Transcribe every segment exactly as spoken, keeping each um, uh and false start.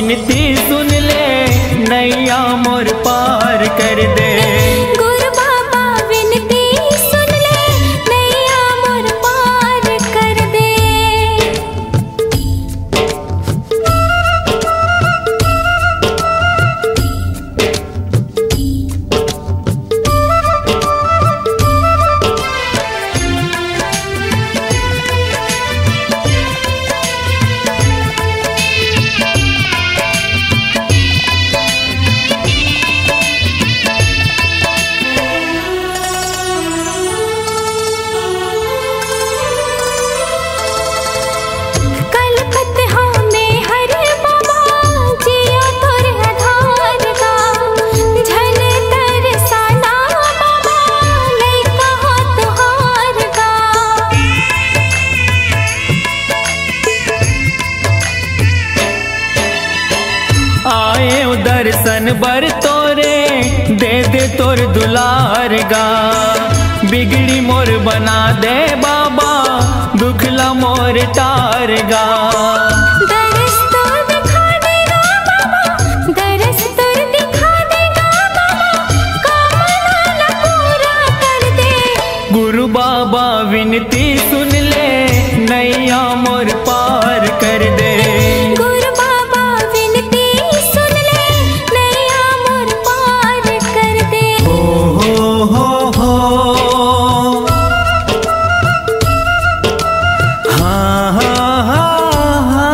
विनती सुन ले, नैया मोर पार कर दे। गुरु बाबा विनती सुन ले, नैया मोर पार कर दे। कलपत हँव मैं हर बाबा, जिया तोर आधार गा। झन तरसाना बाबा, लइका हँव तुँहर गा। आएँव दर्शन बर तोरे, दे दे तोर दुलार गा। बिगड़ी मोर बना दे बाबा, दुख ला मोर टार गा। दरस तोर दिखा दे गा बाबा, दरस तोर दिखा दे गा बाबा, कामना ला पूरा कर दे। गुरु बाबा विनती सुन ले, नैया मोर पार कर दे। गुरु बाबा विनती सुन ले, नैया मोर पार कर दे। हो, हो, हो, हो। हाँ, हाँ, हाँ, हाँ।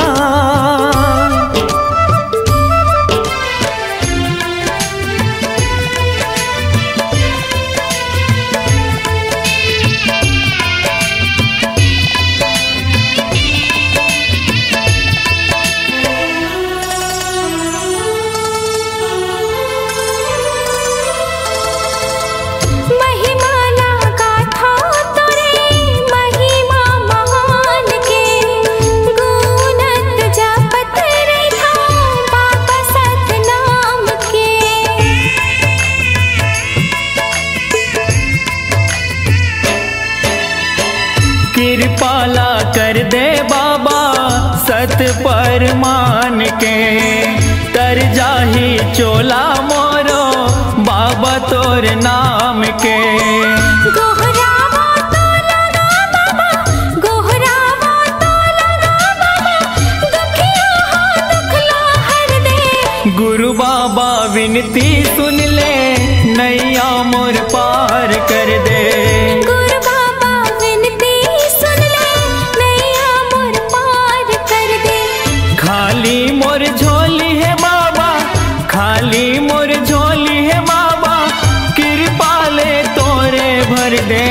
महिमा ला गाथा तोरे, महिमा महान के, गुनत जपत रहिथँव बाबा सतनाम के। कृपा ला कर दे बाबा सत परमान के, तर जाही चोला मोरो बाबा तोर नाम के। गोहरावँव तोला गा बाबा, गोहरावँव तोला गा बाबा, दुखिया हँव दुख ला हर दे। गुरु बाबा विनती सुन ले, नैया मोर पार कर दे। गुरु बाबा विनती सुन ले, नैया मोर पार कर दे। खाली मोर झोली हे बाबा, खाली मोर झोली हे बाबा, कृपा ले तोरे भर दे।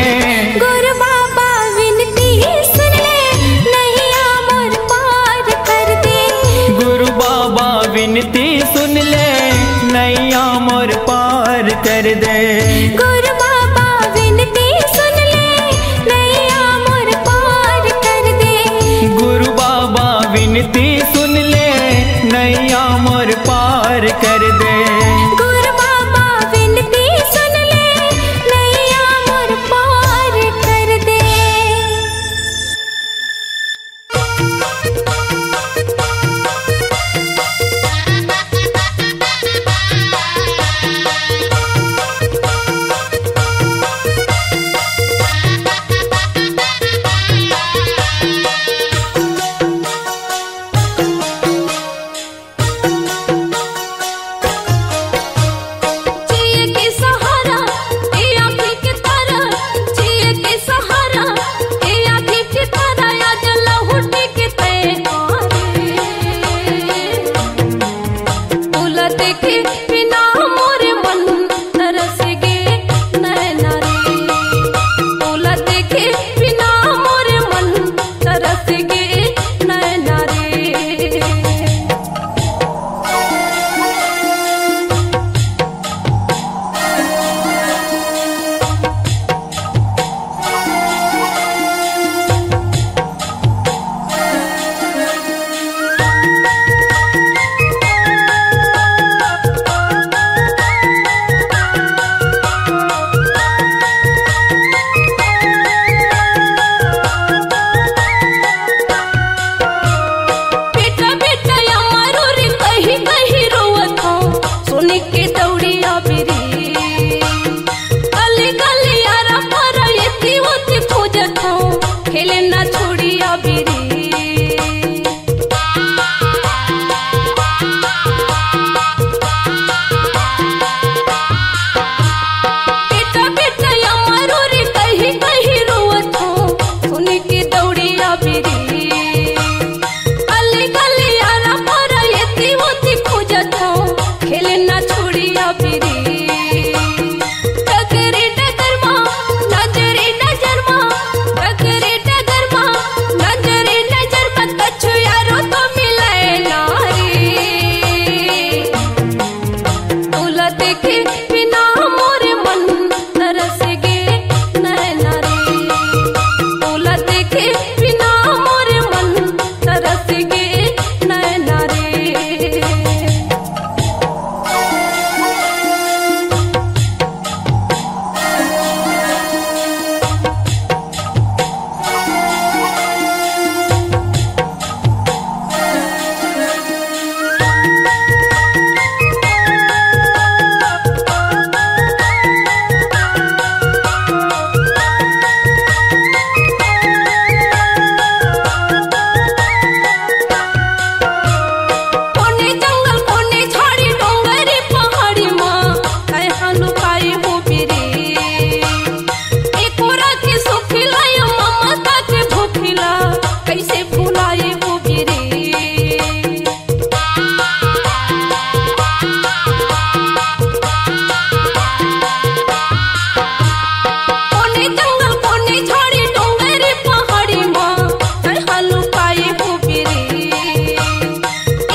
गुरु बाबा विनती सुन ले, नैया मोर पार कर दे। गुरु बाबा विनती सुन ले, नैया मोर पार कर दे। गुरु बाबा विनती सुन ले, नैया मोर पार कर दे। गुरु बाबा विनती सुन ले, नैया मोर पार कर दे। गुरु बाबा विनती सुन ले, नैया मोर पार तरस गे नैना रे, तोला देखे बिना मोर मन तरस गे नैना रे। कोने जंगल, कोने झाड़ी, डोंगरी, पहाड़ी मा, तैं हा लुकाए होबे रे। एको राती सुखिला या ममता के भूखिला, कइसे भुलाए होबे रे। कोने जंगल, कोने झाड़ी, डोंगरी, पहाड़ी मा, तैं हा लुकाए होबे रे।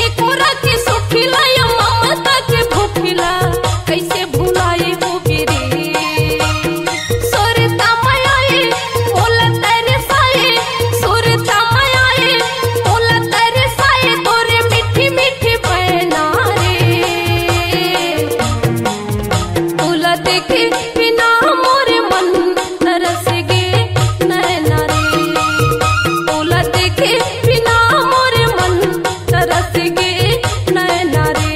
एको राती सुखिला या ममता के भूखिला, कइसे भुलाए होबे रे। सुरता माया ए, मोला तरसाए, सुरता माया ए, मोला तरसाए, तोरे मीठी मीठी बैना रे। तोला देखे बिना मोर मन तरस गे नैना रे, तोला देखे बिना मोर मन तरस गे नैना रे।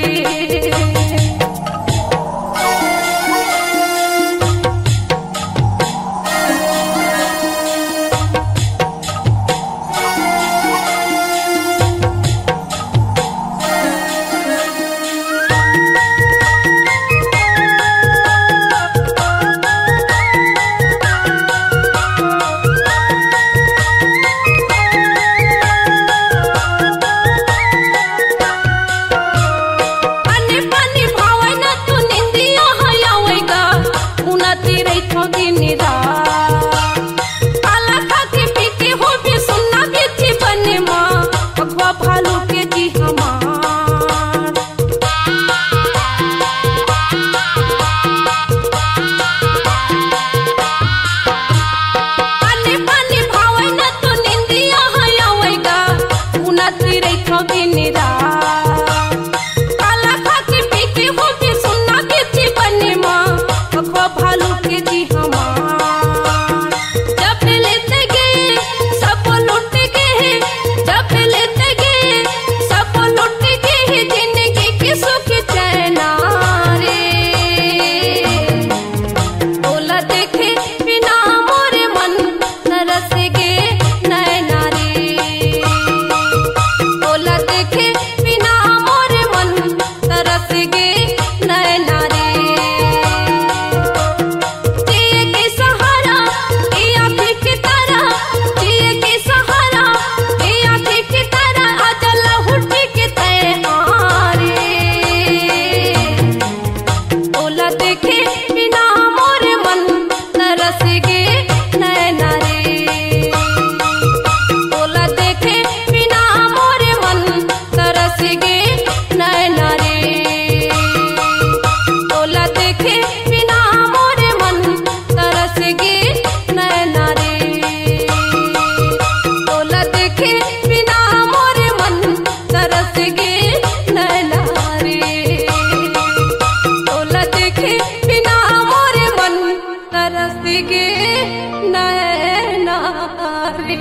पानी पानी भावै ना तू निंदिया हयावै गा, उना ती रहिथो दिन रात। काला खा के पी के होबे सुन्ना बिच बने मा, अगवा भालू के जी हमार। पानी पानी भावै ना तू निंदिया हयावै गा, उना ती रहिथो दिन रात। काला खा के पी के होबे सुन्ना बिच बने मा, अगवा भालू के जी हमार। जब लेते गे सब लुट गे हे, जब लेते गे सब लुट गे हे, जिंदगी के सुख चैना रे। तोला देखे बिना मोर मन तरस गे नैना रे। तोला देखे बिना मोर मन तरस गे नैना रे। जिए के सहारा, ए आँखी के तारा, जिए के सहारा, ए आँखी के तारा, आजा लहुटी के तैं हारे। तोला देखे बिना मोर मन तरस गे नैना रे। तोला देखे बिना मोर मन तरस गे नैना रे। तोला देखे बिना मोर मन तरस गे नैना रे। तोला देखे बिना मोर मन तरस गे नैना रे। तोला देखे बिना मोर मन तरस गे नैना रे।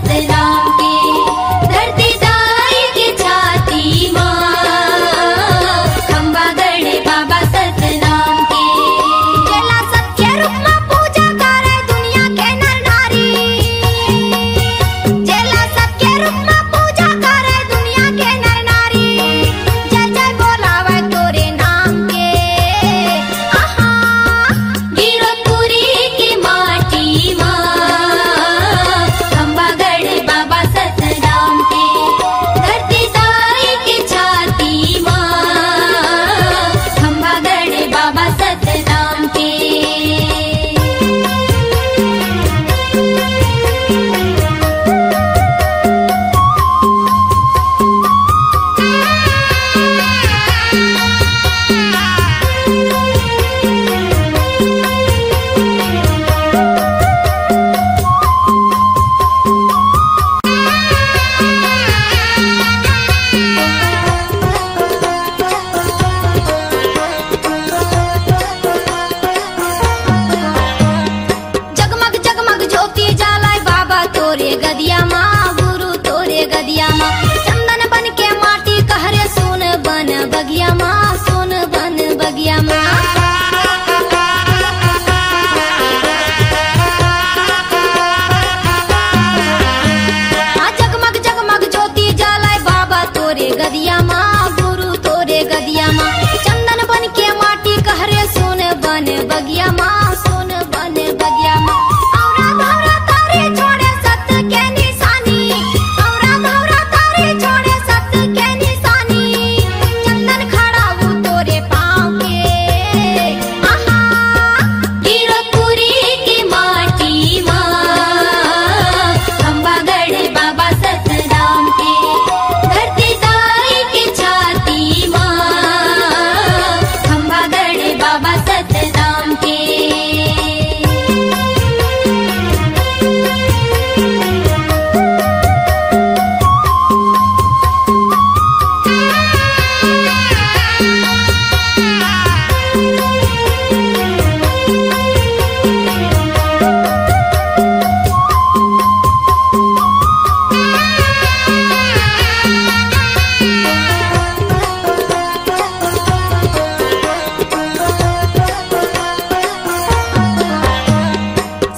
सतनाम के। धरती दाई के छाती मा, खंभा गढ़े बाबा सतनाम के। जेला सत्य रूप मा पूजा करे दुनिया के नर नारी, जेला सत्य रूप मा पूजा करे दुनिया के नर नारी, जय जय बोलावे तोरे नाम के। आहा, गिरौदपुरी के माटी मा, खंभा गढ़े बाबा सतनाम के। धरती दाई के छाती मा, खंभा गढ़े बाबा सतनाम के। जगमग जगमग ज्योति जालाय बाबा तोरे गदिया मा, गुरु तोरे गदिया मा। चंदन बन के माटी कहरे सोन बन बगिया मा, सोन बन बगिया मा। हाँ, जगमग जगमग ज्योति जालाय बाबा तोरे गदिया मा, गुरु तोरे गदिया मा। चंदन बन के माटी कहरे सोन बन बगिया मा, सोन बन बगिया मा। औरा धौरा तारे छोड़े सत के निशानी, औरा धौरा तारे छोड़े सत के निशानी। चंदन खड़ा वो तोरे पाँव के। आहा, गिरौदपुरी के माटी मा, खंभा गढ़े बाबा सतनाम के। धरती दाई के छाती मा, खंभा गढ़े बाबा सतनाम के।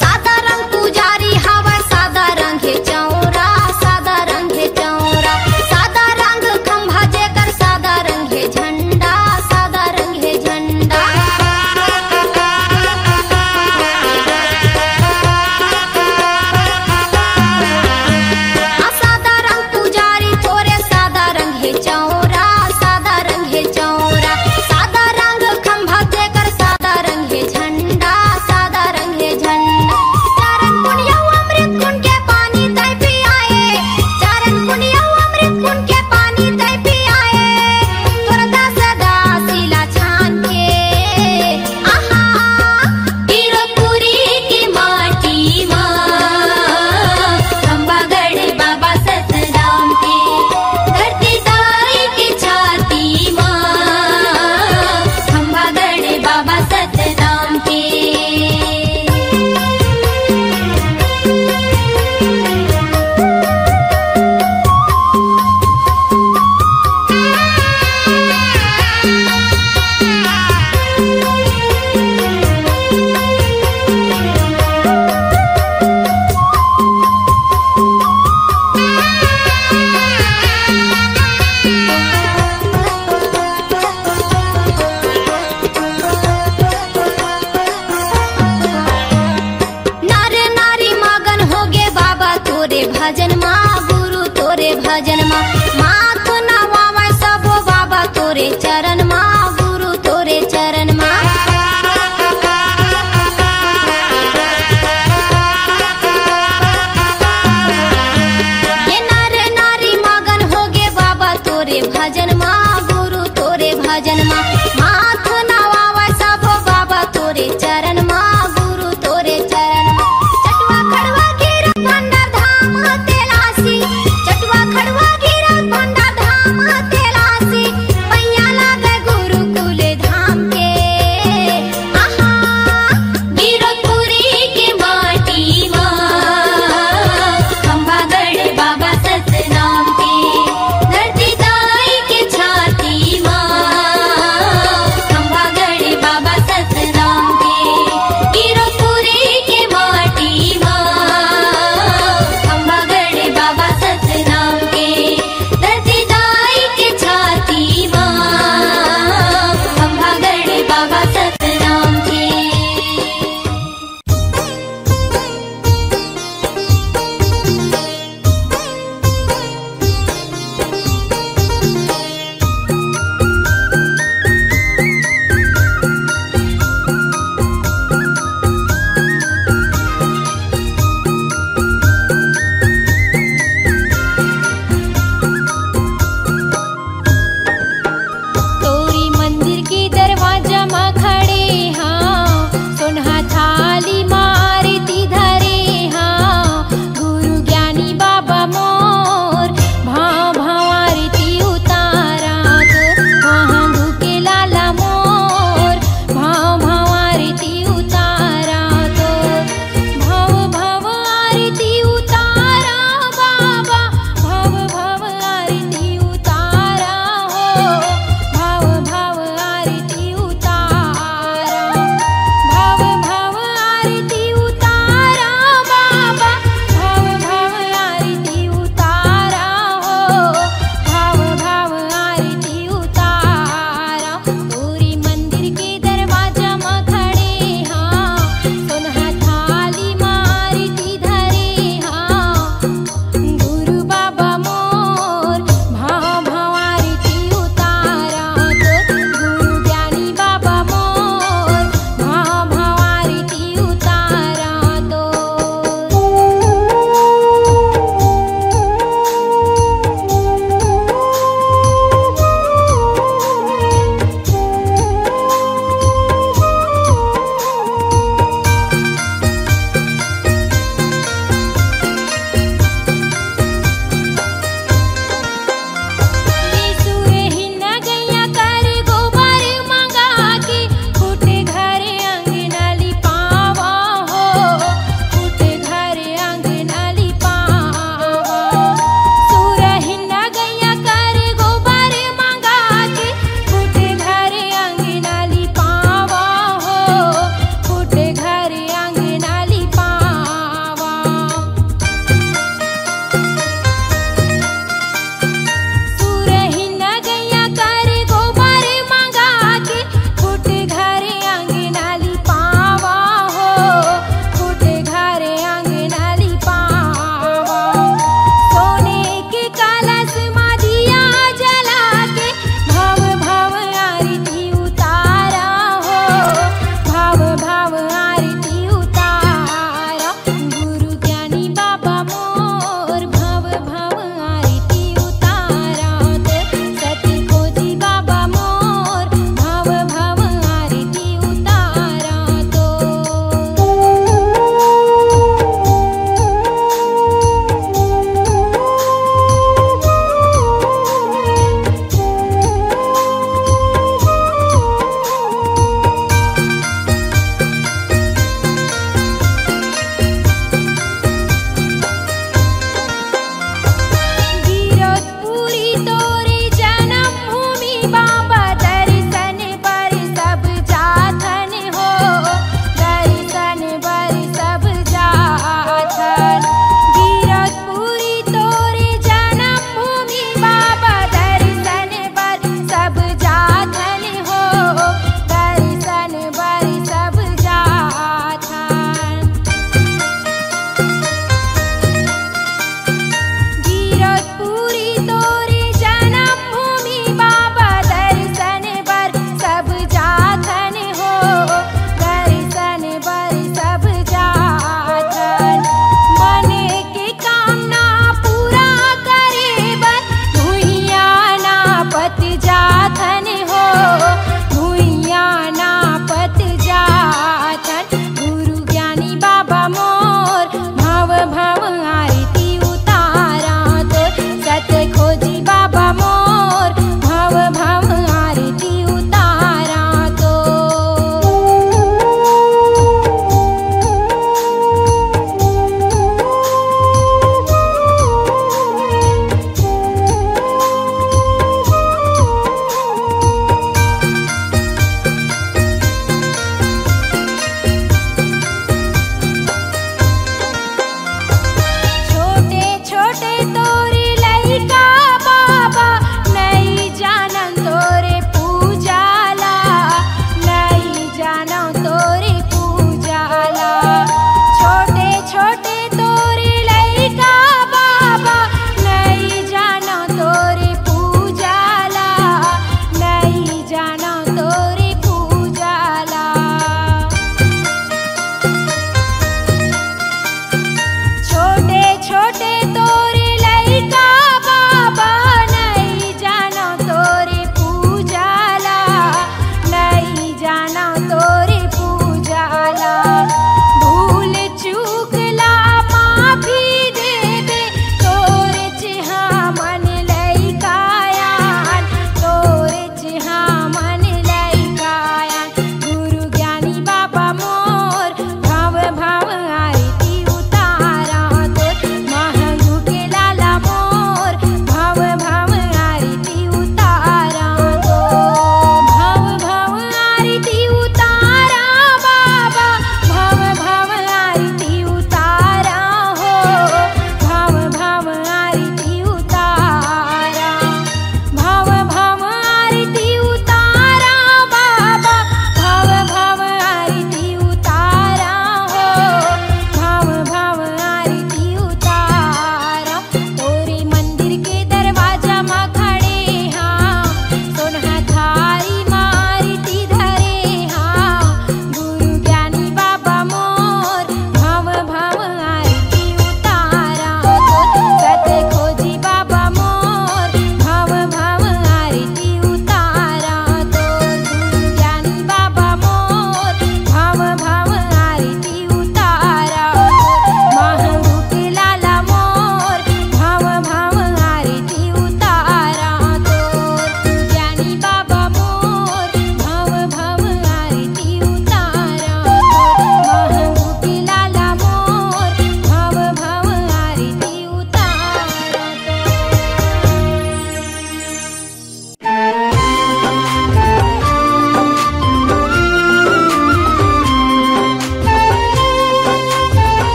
सादा रंग पुजारी हवय, सादा रंग हे चौरा, सादा रंग हे चौरा। सादा रंग खंभा जेकर, सादा रंग हे झंडा, सादा रंग हे झंडा। आ सादा रंग पुजारी तोरे, सादा रंग हे चौरा, सादा रंग हे चौरा। सादा रंग खंभा जेकर, सादा रंग हे झंडा, सादा रंग हे झंडा। चरण पुनियौ अमृत कुंड के पानी तै पियाए, चरण पुनियौ अमृत कुंड के पानी तै पियाए। तोर दास दासी ला छान के, आहा, गिरौदपुरी के माटी मा, खंभा गढ़े बाबा सतनाम के। धरती दाई के छाती मा, खंभा गढ़े बाबा सतनाम के। नर नारी मगन होगे बाबा तोरे भजन मा, गुरु तोरे भजन मा। माथ नवावय सबो बाबा तोरे चरण मा, गुरु तोरे चरण मा। ये नर नारी मगन होगे बाबा तोरे भजन मा, गुरु तोरे भजन मा। माथ नवावय सबो बाबा तोरे चरण मा, गुरु तोरे चरण मा। चटवा खड़वा गिरा भंडार धाम तेलासी, चटवा खड़वा गिरा भंडार धाम तेलासी। पैया लागे गुरुकुल धाम के। आहा, गिरौदपुरी के माटी मा, खंभा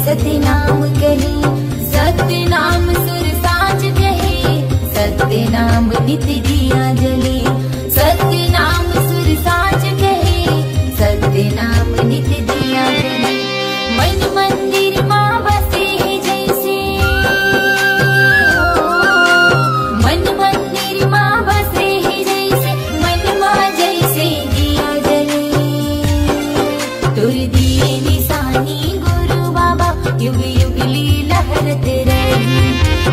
सतनाम कहे, सतनाम सुर साज कहे, सतनाम नित दिया जले। सतनाम सुर साज कहे, सतनाम नित दिया जले। मन मंदिर मा बसे जैसे, मन मंदिर मा बसे जैसे, मन मा जैसे दिया जले। तोर दिए निशानी गुरु बाबा, युग युग ले लहरत रही।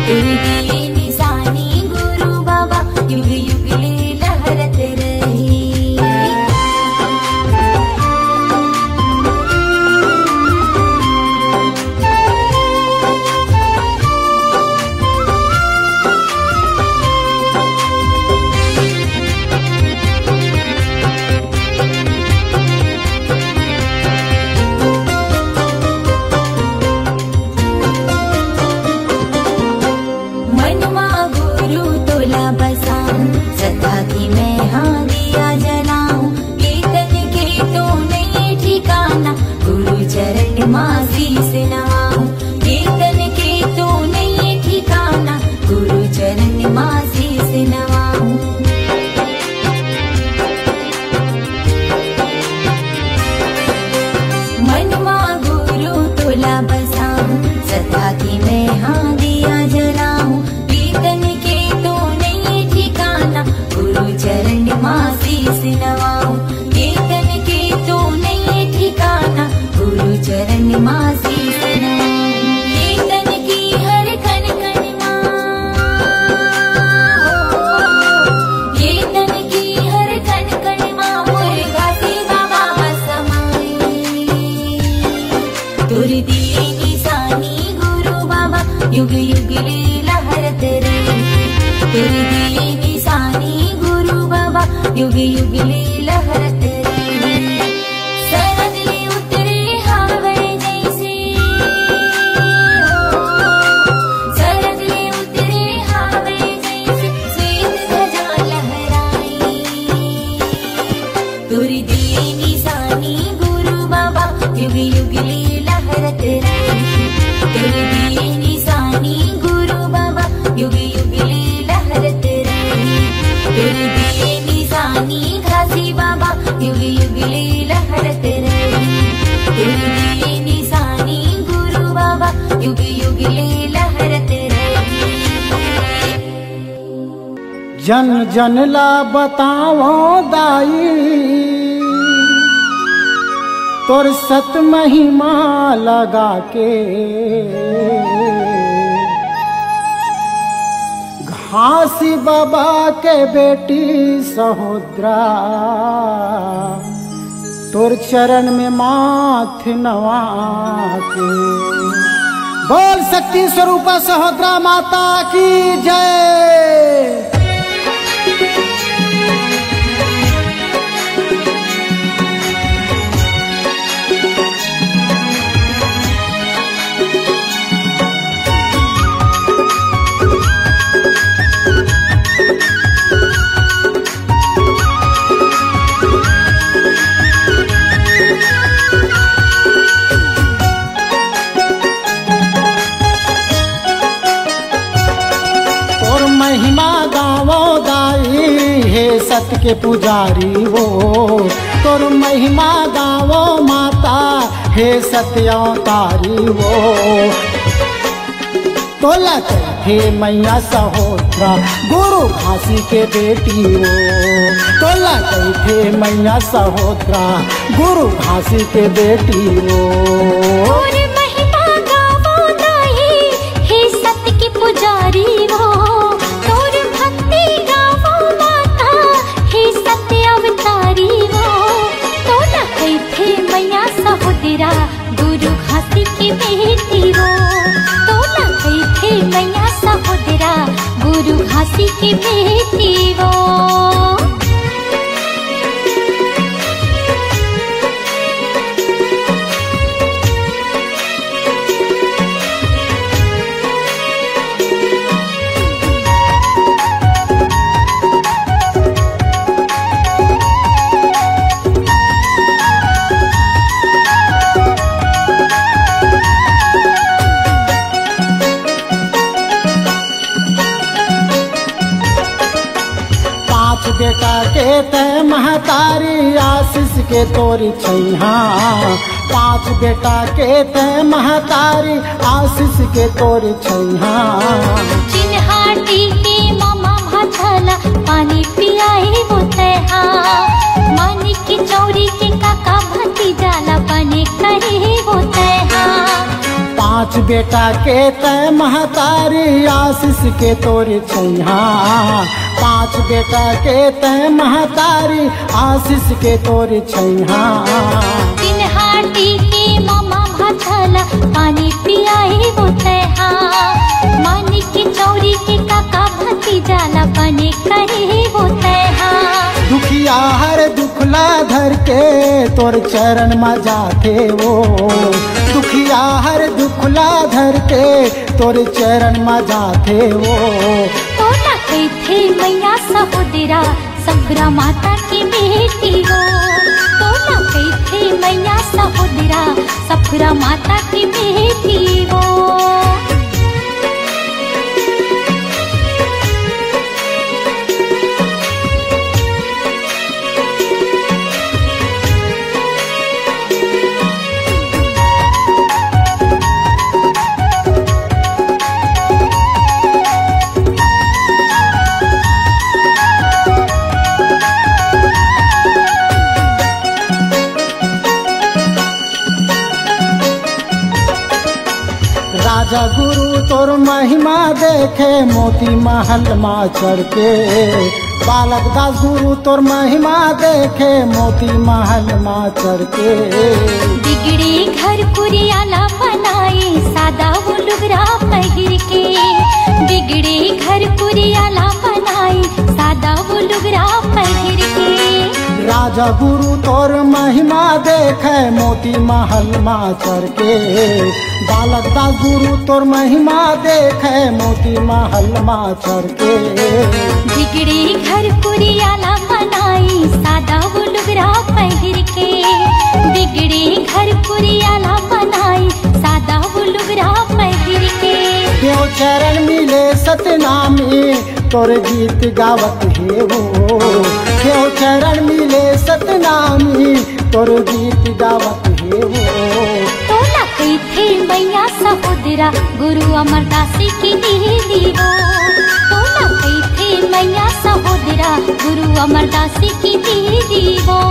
तोर दिए निशानी गुरु बाबा, युग युग ले लहरत रही। मनमा गुरु तोला बसाऊं, सदा की मैं हाँ दिया जलाऊं। ये तन के तो नहीं ठिकाना, गुरु चरण मा शीश नवाऊं। ये तन के तो नहीं ठिकाना, गुरु चरण मा शीश नवाऊं। मनमा गुरु तोला बसाऊं, सदा की मैं हाँ दिया जलाऊं। ये तन के तो नहीं ठिकाना, गुरु चरण मा शीश नवाऊं। ये तन के तो नहीं ठिकाना, गुरु चरण मा शीश नवाऊं। ये तन की हर कण कण मा, ये तन की हर कण कण मा मोर घासी बाबा समाई। तोर दिए निशानी गुरु बाबा, युग युग ले लहरत रही। तोर दिए निशानी गुरु बाबा, युग युग ले लहरत रही। सरग ले उतरे हावय जैसे, सरग ले उतरे हावय जैसे, श्वेत ध्वजा लहराई। तोर दिए निशानी गुरु बाबा, युग युग ले लहरत रही। तोर दिए निशानी गुरु बाबा, युग युग ले लहरत रही। तोर दिए निशानी घासी बाबा, युग युग ले लहरत रही। तोर दिए निशानी गुरु बाबा, युग युग ले लहरत रही। जन जन ला बतावं दाई, तोर सत महिमा लगा के। घासी बाबा के बेटी सहोदरा, तोर चरण में माथ नवा के। बोल शक्ति स्वरूपा सहोदरा माता की जय। तोर महिमा गावो दाई, हे सत के पुजारी वो। तोर महिमा गावो माता, हे सत अवतारी वो। तोला कहिथे मैया सहोदरा, गुरु घासी के बेटी वो। तोला कहिथे मैया सहोदरा, गुरु घासी के बेटी वो। तोर महिमा गावो दाई, हे सत के पुजारी वो। तोर भक्ति गावो माता, हे सत अवतारी वो। तोला कहिथे मैया सहोदरा, गुरु घासी के बेटी वो। तोला कहिथे मैया सहोदरा, गुरु घासी के बेटी वो। महतारी आशीष के तोर छैहा, पांच बेटा के तैं महतारी आशीष के तोर छैहा। चिन्हाटी के मामा भांचा ला पानी पियाए वो तैहा, मानिक के चौरी के काका भतीजा ला बने करे वो तैहा। पांच बेटा के तैं महतारी आशीष के तोर छैहा, पांच बेटा के तैं महतारी आशीष के तोर छैहा। चिन्हाटी के मामा भांचा ला पानी पियाए वो तैहा, मानिक के चौरी के काका भतीजा ला बने करे वो तैहा। दुखिया हर दुख ला धर के तोर चरण म जाथे वो, दुखिया हर दुख ला धर के तोर चरण म जाथे वो। तोला कहिथे मैया सहोदरा, सखुरा माता के बेटी वो। तोला कहिथे मैया सहोदरा, सखुरा माता के बेटी वो। राजा गुरु तोर महिमा देखे मोती महल मा चढ़ के, बालक दास गुरु तोर महिमा देखे मोती महल मा चढ़ के। बिगड़े घर कुरिया ला बनाई सादा वो लुगरा पहिर के, बिगड़े घर कुरिया ला बनाई सादा वो लुगरा पहिर के। राजा गुरु तोर महिमा देखे मोती महल मा चढ़ के, बालक दास गुरु तोर महिमा देखे मोती महल मा चढ़ के। बिगड़े घर कुरिया ला बनाई सादा वो लुगरा पहिर के, बिगड़े घर कुरिया ला बनाई सादा वो लुगरा पहिर के। देव चरण मिले सतनामी तोर गीत गावत हे वो, देव चरण मिले सतनामी तोर गीत गावत हे वो। तोला कहिथे मैया सहोदरा गुरु अमरदास के दीदी वो। तोला कहिथे मैया सहोदरा गुरु अमरदास के दीदी वो।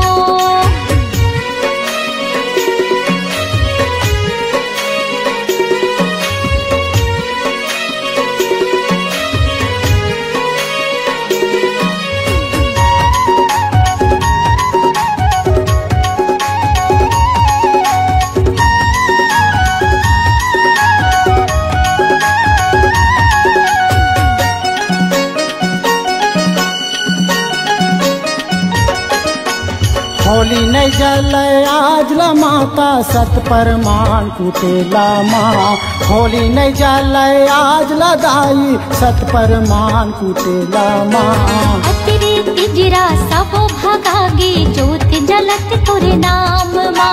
होली नहीं जले आज ला माता सत परमान कुटेला मा। होली नहीं जले आज ला दाई सत परमान कुटेला मा। अतरी तिजरा सबो भगागे जोत जलत तोरे नाम मा।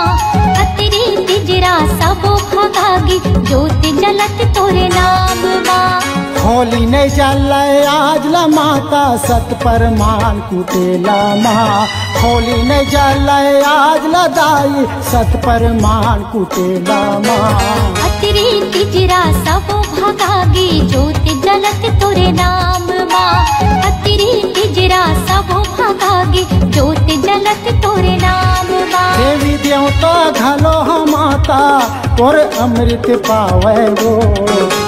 अतरी तिजरा सबो भगागे जोत जलत तोरे नाम मा। होली नहीं जले आज ला माता सत परमान कुटेला मा। होली नहीं जले आज ला दाई सत परमान कुटेला मा। अतरी तिजरा सबो भगागे जोत जलत तोरे नाम मा। अतरी तिजरा सबो भगागे जोत जलत तोरे नाम मा। देवी देवता घलो ह माता तोर अमृत पावे वो।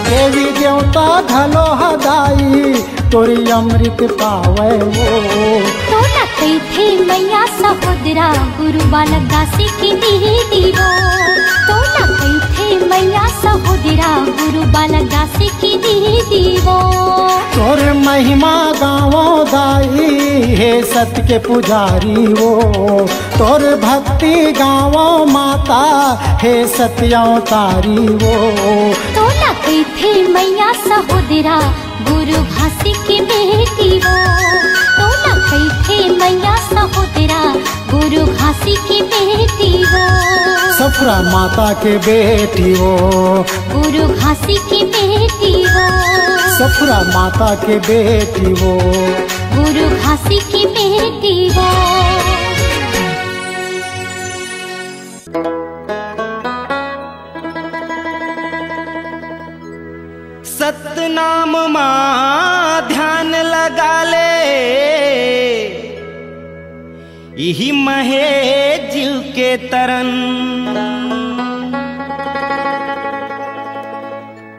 देवी देवता घलो ह दाई तोर अमृत पावे वो। तोला कहिथे मैया सहोदरा गुरु बालक दास के दीदी वो। तोला कहिथे मैया सहोदरा गुरु बालक दास के दीदी वो। तोर महिमा गावो दाई हे सत के पुजारी वो। तोर भक्ति गावो माता हे सत अवतारी वो। तोला कहिथे मैया सहोदरा गुरु घासी के बेटी वो। तोला कहिथे मैया सहोदरा गुरु घासी के बेटी वो। सफरा माता के बेटी वो। गुरु घासी के बेटी वो। सफरा माता के बेटी वो। गुरु घासी के बेटी वो। नाम मा ध्यान लगा ले, इही महे जीव के तरन।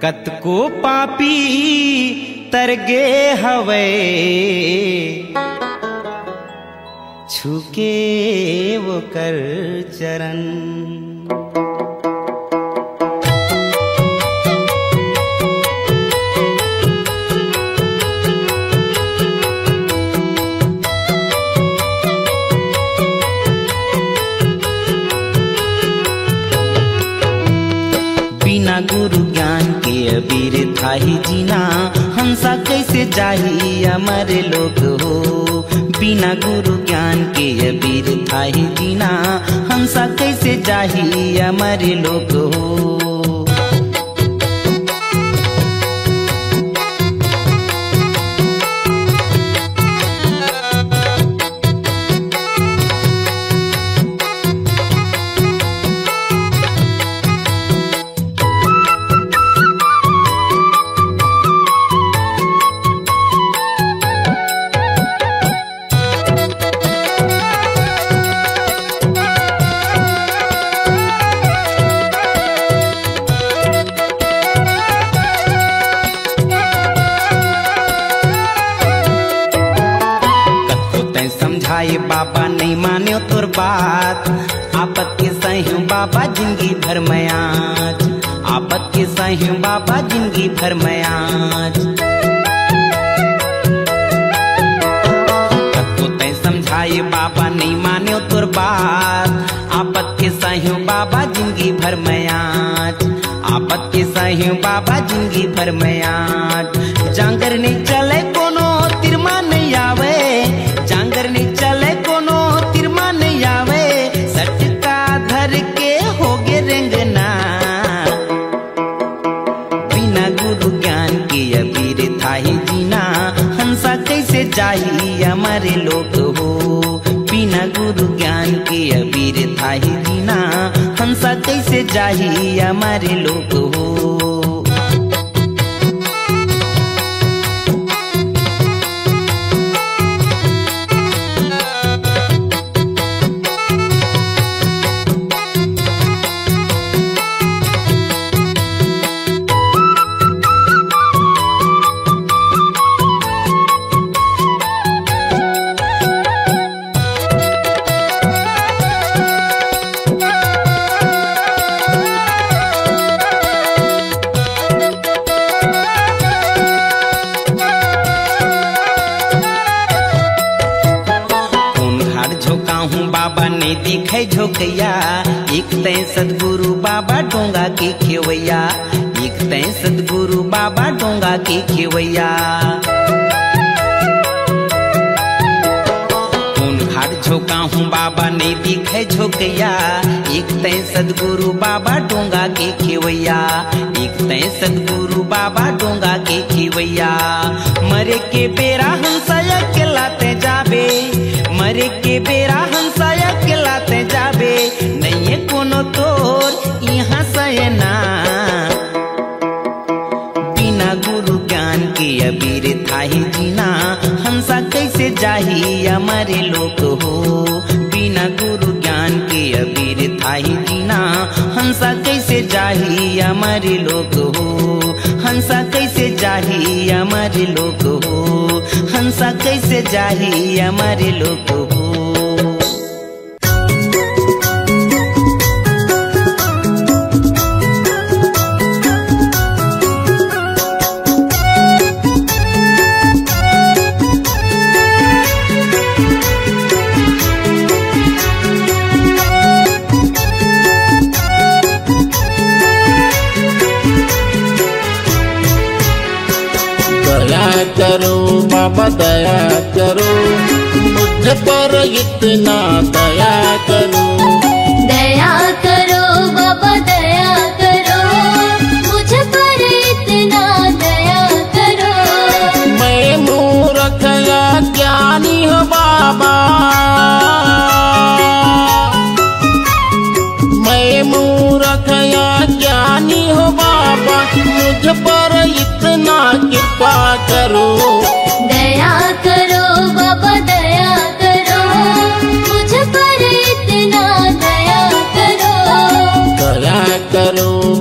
कतको पापी तरगे हवय, छूके ओकर चरण। बिना गुरु ज्ञान के अबीर थाही जीना, हंसा कैसे जाही अमर लोक हो। बिना गुरु ज्ञान के अबीर थाही जीना, हंसा कैसे जाही अमर लोक हो। कतको तैं समझाए बाबा, नइ मान्यो तोर बात। आपत के सही बाबा जिंदगी भर में आज, आपत के सही बाबा जिंदगी भर में आज। कतको तैं समझाए बाबा, नइ मान्यो तोर बात। आपत के सही बाबा जिंदगी भर में आज, आपत के सही बाबा जिंदगी भर में आज। जांगर नइ चले कोनो तीर मा नइ आवे, जांगर नइ चले कोनो तीर मा नइ आवे। सटका धर के होगे रेंगना। बिना गुरु ज्ञान के अबीर थाही जीना, हंसा कैसे जाही अमर लोक हो। बिना गुरु ज्ञान के अबीर थाही जीना, हंसा कैसे जाही अमर लोक हो। कोन घाट झोंकाहूँ बाबा, नइ दिखे झोंकैया। एक तैं सतगुरु बाबा, डोंगा के खेवैया। एक तैं सतगुरु बाबा, डोंगा के खेवैया। कोन घाट झोंकाहूँ बाबा, नइ दिखे झोंकैया। एक तैं सतगुरु बाबा, डोंगा के खेवैया। एक तैं सतगुरु बाबा, डोंगा के खेवैया। मरे के बेरा हंसा अकेला तैं जाबे, मरे के बेरा हंसा अकेला तैं जाबे। नइये कोनो तोर इहाँ सयना। बिना गुरु ज्ञान के अबीर थाही जीना, हंसा कैसे जाही अमर लोक हो। बिना गुरु ज्ञान के अबीर थाही जीना, हंसा कैसे जाही अमर लोक हो। हंसा कैसे जाही अमर लोक हो। हंसा कैसे जाही अमर लोक हो। दया करो बाबा, दया करो, मुझ पर इतना दया करो। दया करो बाबा, दया करो, मुझ पर इतना दया करो। मैं मूर्ख अज्ञानी हूँ बाबा, मैं मूर्ख अज्ञानी हूँ बाबा, मुझ पर इतना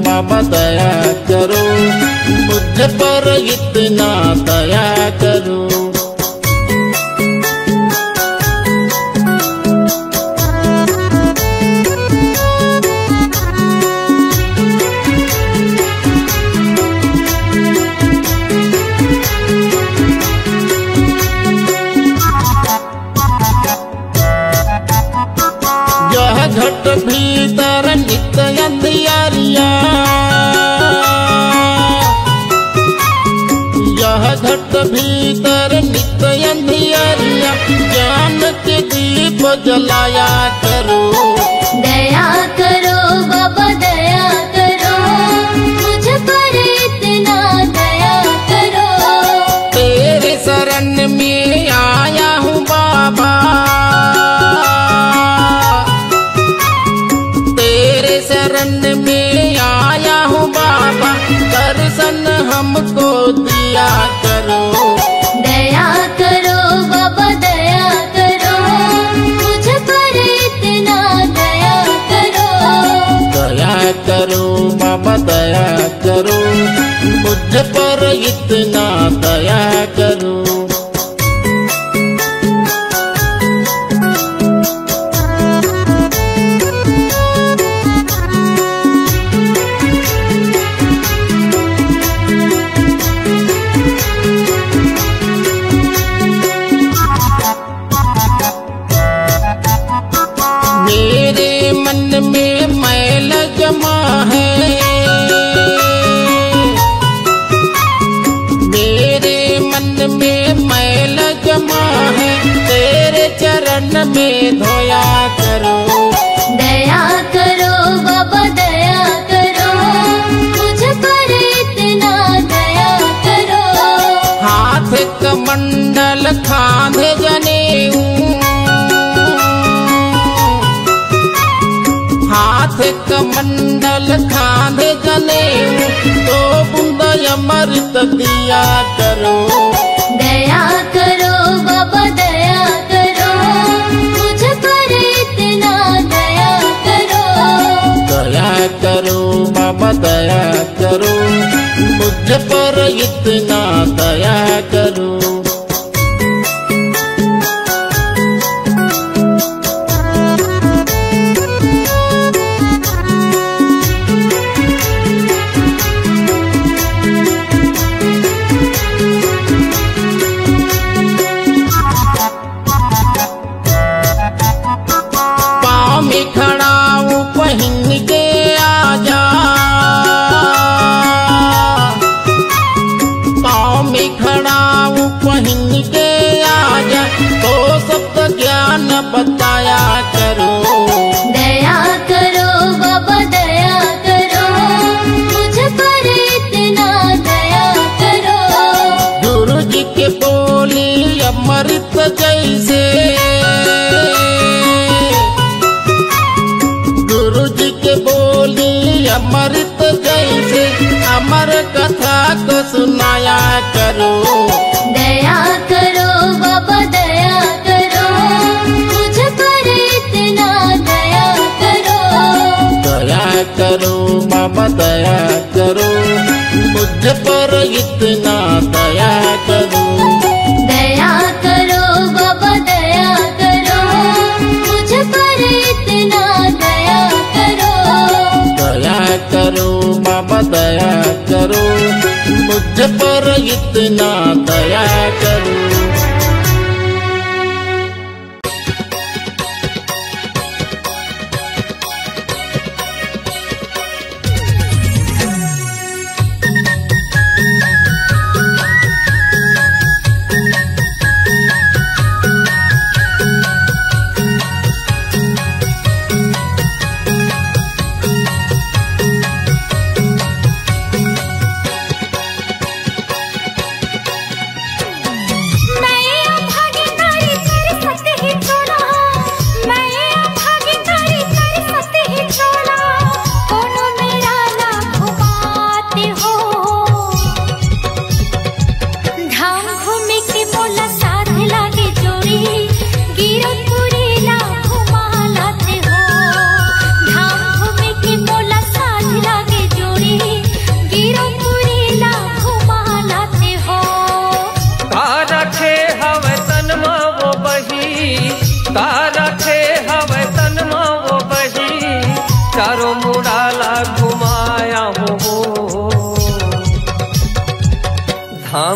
बाबा दया करो, मुझ पर इतना दया करो। यह घट भीतर नित्य अंधियारिया, यह घट भीतर नित्य अंधियारिया, ज्ञान के दीप जलाया करो। दया करो बाबा, दया करो, मुझ पर इतना दया करो। तेरे शरण में आया हूँ बाबा, तेरे शरण में आया हूँ बाबा, दर्शन हमको दिया करो। दया करो बाबा, दया करो, मुझ पर इतना दया करो। दया करो बाबा, दया करो, मुझ पर इतना दया करो। मेरे मन में मैल जमा है, मेरे मन में मैल जमा है, तेरे चरण में धोया करो। दया करो बाबा, दया करो, मुझ पर इतना दया करो। हाथ कमंडल खांधे जनेऊ, हाथ कमंडल खांधे जनेऊ, दो बूंद अमृत दिया करो। दया करो बाबा, दया करो, मुझ पर इतना दया करो। दया करो बाबा, दया करो, मुझ पर इतना दया करो। पाँव में खड़ा हूँ, पहन के आजा। पाँव में खड़ा हूँ, पहन के आजा, तो सत्य ज्ञान बताया करो। दया करो बाबा, दया करो, मुझ पर इतना दया करो। गुरु जी के बोली अमृत जैसे, गुरु जी के बोली अमृत जैसे, अमर कथा को सुनाया करो। दया करो बाबा, दया करो, मुझ पर इतना दया करो। दया करो बाबा, दया करो, मुझ पर इतना दया करो। दया करो बाबा, दया करो, मुझ पर इतना दया करो। दया करो बाबा, दया करो, मुझ पर इतना दया करो।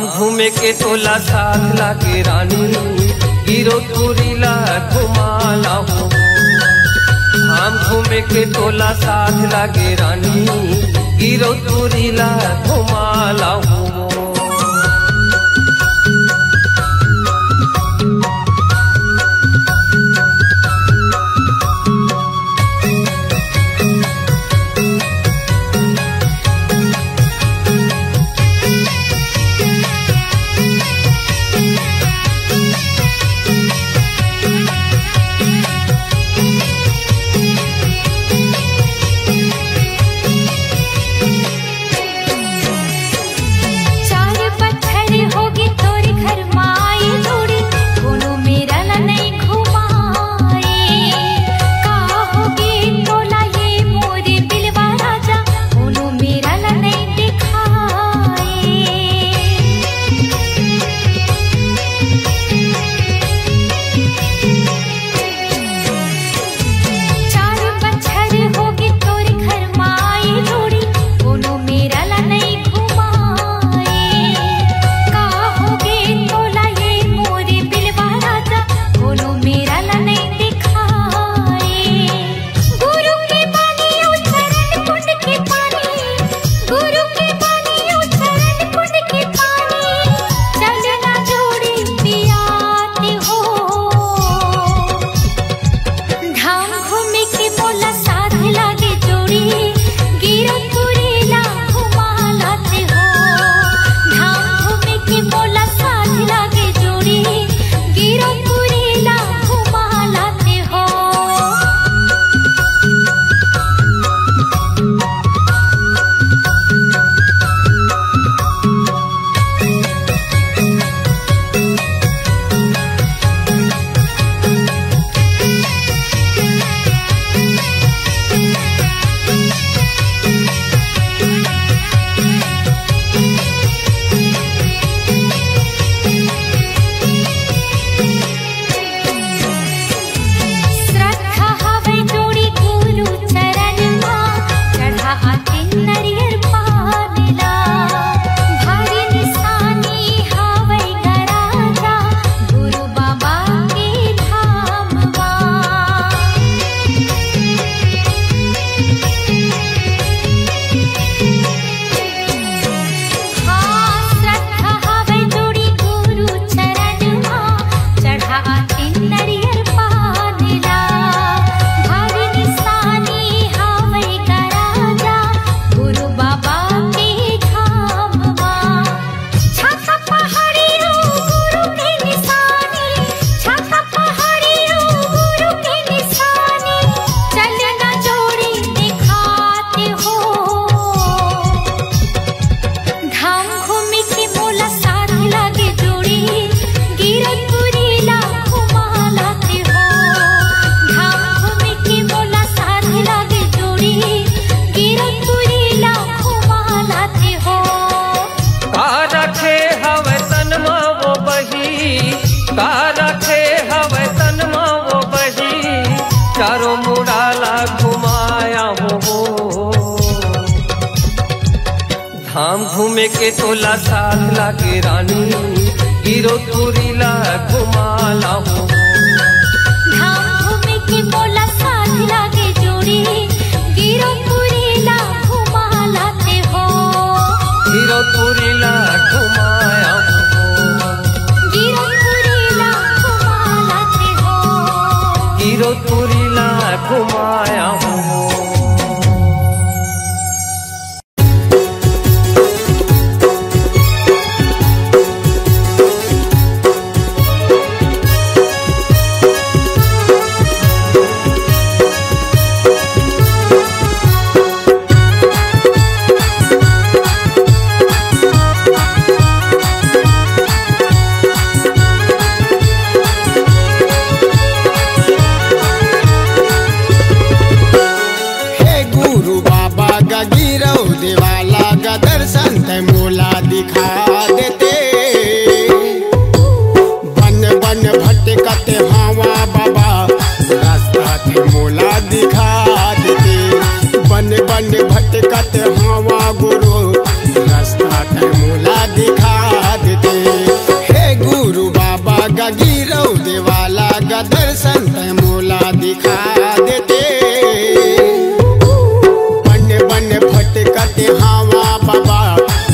घूमे के तोला साथ लागे रानी, गिरौदपुरी ला घुमा लाहूं। धाम घूमे के तोला साथ लागे रानी, गिरौदपुरी ला घुमा लाहूं। घूमे के तोला साथ लागे रानी, गिरौदपुरी ला घुमा लाहूं। धाम घूमे के मोला साथ लागे जोड़ी, गिरौदपुरी ला घुमा लाते हो। गिरौदपुरी ला घुमाया हूँ। गिरौदपुरी ला घुमा लाते हो। गिरौदपुरी ला घुमाया हूँ। दर्शन तैं मोला दिखा देते। बन बन भटकत हावा बाबा,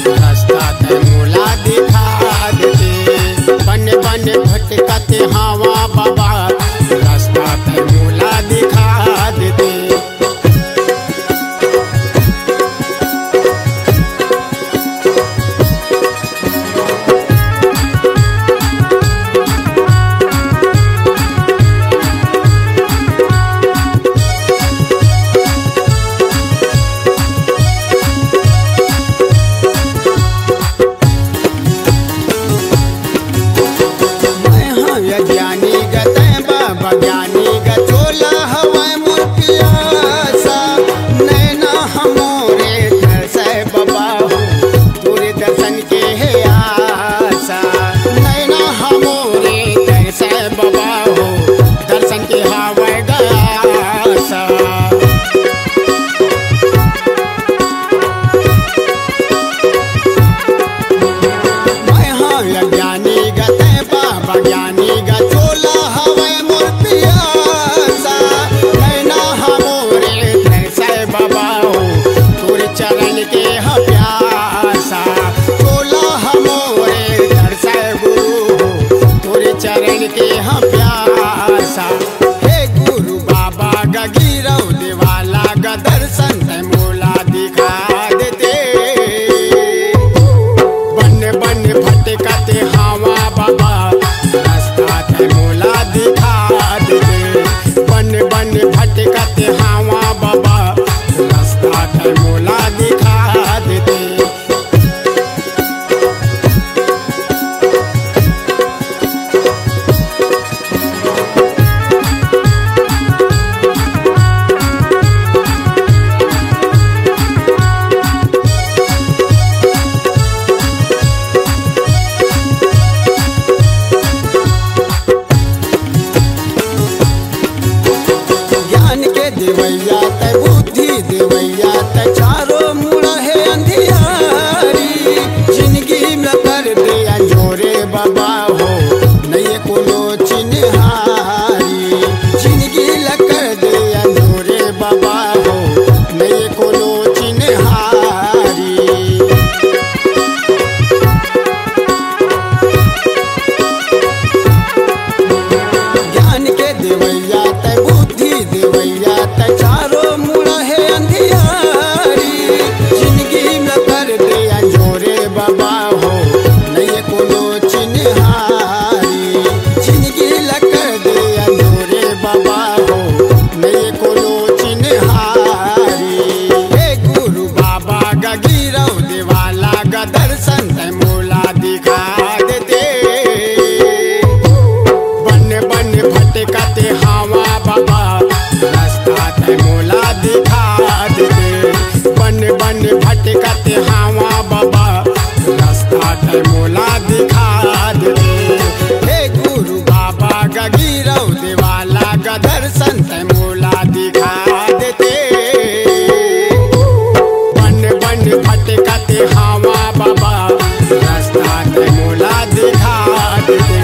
रस्ता तैं मोला दिखा देते। बन बन भटकत हावा बाबा, रस्ता तैं मोला दिखा देते। मैं हँव अज्ञानी ग, तैं बाबा ज्ञानी ग, चोला हवय मोर पियासा। नैना हमोरे तरसय बाबा हो, तोरे दर्शन के हे आसा। नैना हमोरे तरसय बाबा हो, दर्शन के हावय ग आसा। मैं हँव अज्ञानी ग, तैं बाबा ज्ञानी ग, चोला हवय मोर पियासा। नैना हमोरे तरसय बाबा हो, तोरे चरण के ह प्यासा। चोला हमोरे तरसय गुरु हो, तोरे चरण के ह प्यासा। हे गुरु बाबा ग, गिरौदे वाला ग, दर्शन तैं मोला दिखा देते। बन बन भटकत हावा बाबा, रस्ता तैं मोला दिखा देते। बन बन भटकत हावा बाबा, रस्ता तैं मोला दिखा देते। ज्ञान के देवैया तैं, बुद्धि देवैया तैं, चारों मुड़ा हे अंधियारी। जिनगी में कर दे अंजोरे बाबा हो, नइये कोनो चिन्हारी। जिनगी ला कर दे अंजोरे बाबा हो, नइये कोनो चिन्हारी। ज्ञान के देवैया तैं, बुद्धि देवैया तैं, चारों मुड़ा हे अंधियारी। जिनगी में कर दे अंजोरे बाबा हो, नइये कोनो चिन्हारी। जिनगी ला कर दे अंजोरे बाबा हो, नइये कोनो चिन्हारी। हे गुरु बाबा ग, गिरौदे वाला ग, दर्शन तैं मोला दिखा देते। बन बन भटकत हावा बाबा, रस्ता तैं मोला दिखा देते। बन बन भटकत हावा बाबा, रस्ता तैं मोला दिखा देते। हे गुरु बाबा ग, गिरौदे वाला ग, दर्शन तैं मोला दिखा देते। बन बन भटकत हावा बाबा, रस्ता तैं मोला दिखा देते।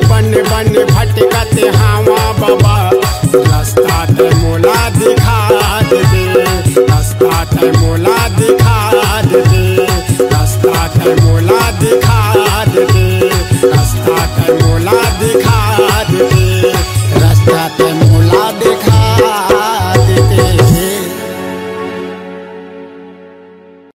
बन बन भटकत हावा बाबा, रस्ता तैं मोला दिखा देते। रस्ता तैं मोला दिखा देते। रस्ता तैं मोला